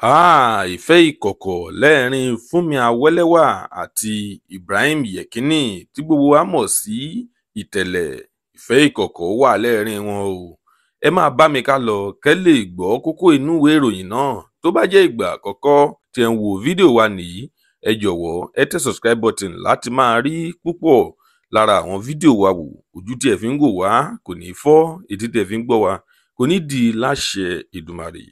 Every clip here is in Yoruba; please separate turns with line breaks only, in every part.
Háà! Ìfẹ́ ìkọ̀kọ̀ lẹ́ẹ̀rín Fúnmi Àwẹ́lẹ́wà àti Ibrahim Yekini tí gbogbo wa mọ̀ sí Ìtẹ̀lé. Ìfẹ́ ìkọ̀kọ̀ wà lẹ́ẹ̀rín wọn o. Ẹ máa bá mi ká lọ kẹ́ ẹ lè gbọ́ kókó inú ìwé ìròyìn náà. Tó bá jẹ́ ìgbà àkọ́kọ́ tí ẹ̀ ń wo fídíò wa nìyí, ẹ jọ̀wọ́ ẹ tẹ subscribe button láti máa rí púpọ̀ lára àwọn fídíò wa wò. Ojú tí ẹ fi ń wò wá kò ní fọ́, etí tí ẹ fi ń gbọ́ wa kò ní di láṣẹ Èdùmàrè.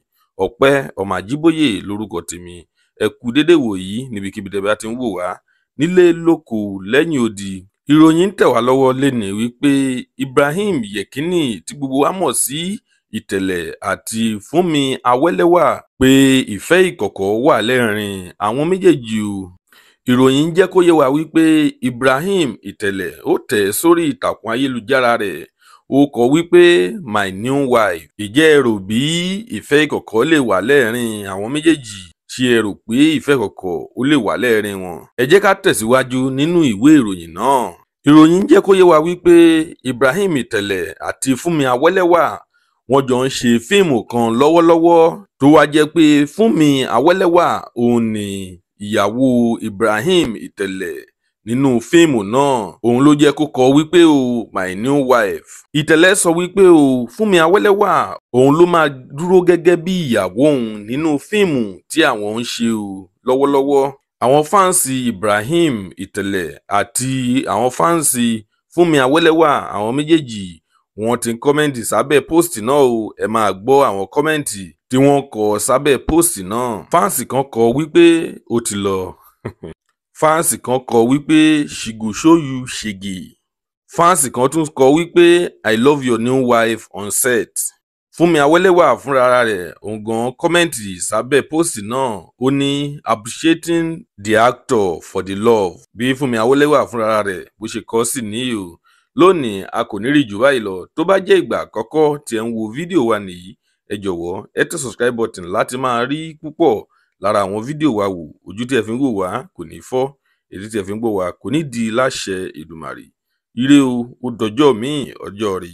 Ọpẹ́ ọmọ Àjíbóyè lórúkọ tèmi. Ẹ kú dédé wòyí níbikíbi tẹ́ bá ti ń wò wá nílé lóko lẹ́yìn odi. Ìròyìn ń tẹ̀ wá lọ́wọ́ lénìí wípé Ibrahim Yekini tí gbogbo wa mọ̀ sí Ìtẹ̀lé àti Fúnmi Àwẹ́lẹ́wà pé ìfẹ́ ìkọ̀kọ̀ wà lẹ́ẹ̀rín àwọn méjèèjì o. Ìròyìn jẹ́ kó yé wa wípé Ibrahim Ìtẹ̀lé ó tẹ̀ sórí ìtàkùn ayélujára rẹ̀, ó kọ wípé "My new wife". Ìjẹ́ ẹ rò bí ìfẹ́ ìkọ̀kọ̀ lè wà lẹ́ẹ̀rín àwọn méjèèjì? Ṣé ẹ rò pé ìfẹ́ ìkọ̀kọ̀ ó lè wà lẹ́ẹ̀rín wọn? Ẹ jẹ́ ká tẹ̀síwájú nínú ìwé ìròyìn náà. Ìròyìn jẹ́ kó yé wa wípé Ibrahim Ìtẹ̀lé àti Fúnmi Àwẹ́lẹ́wà wọ́n jọ ń ṣe fíìmù kan lọ́wọ́lọ́wọ́, tó wá jẹ́ pé Fúnmi Àwẹ́lẹ́wà òun ni ìyàwó Ibrahim Ìtẹ̀lé nínú fíìmù náà. Òun ló jẹ́ kó kọ wípé o "My new wife". Ìtẹ̀lé sọ wípé o Fúnmi Àwẹ́lẹ́wà òun ló máa dúró gẹ́gẹ́ bí ìyàwó òun nínú fíìmù tí àwọn ń ṣe o lọ́wọ́lọ́wọ́. Àwọn fans Ibrahim Ìtẹ̀lé àti àwọn fans Fúnmi Àwẹ́lẹ́wà, àwọn méjèèjì, wọ́n ti ń comment sábẹ́ post náà o. Ẹ máa gbọ́ àwọn comment tí wọ́n kọ sábẹ́ post náà. Fans kan kọ wípé ó ti lọ. Fans kan kọ wípé "She go show you shege". Fans kan tún kọ wípé "I love your new wife on set". Fúnmi Àwẹ́lẹ́wà fúnra rẹ̀, òun gan comment sábẹ́ post náà. Ó ní "Appreciating the actor for the love". Bí Fúnmi Àwẹ́lẹ́wà fúnra rẹ̀ bó ṣe kọ sí nìyí o. Lónìí, a kò ní rí jù báyìí lọ. Tó bá jẹ́ ìgbà àkọ́kọ́ tí ẹ ń wo fídíò wa nìyí, ẹ jọ̀wọ́ ẹ tẹ subscribe button láti máa rí púpọ̀ lára àwọn fídíò wa wò. Ojú tí ẹ fi ń wò wá kò ní fọ́, etí tí ẹ fi ń gbọ́ wa kò ní di láṣẹ Èdùmàrè. Ire o, ó dọjọ́ míì, ọjọ́ ire.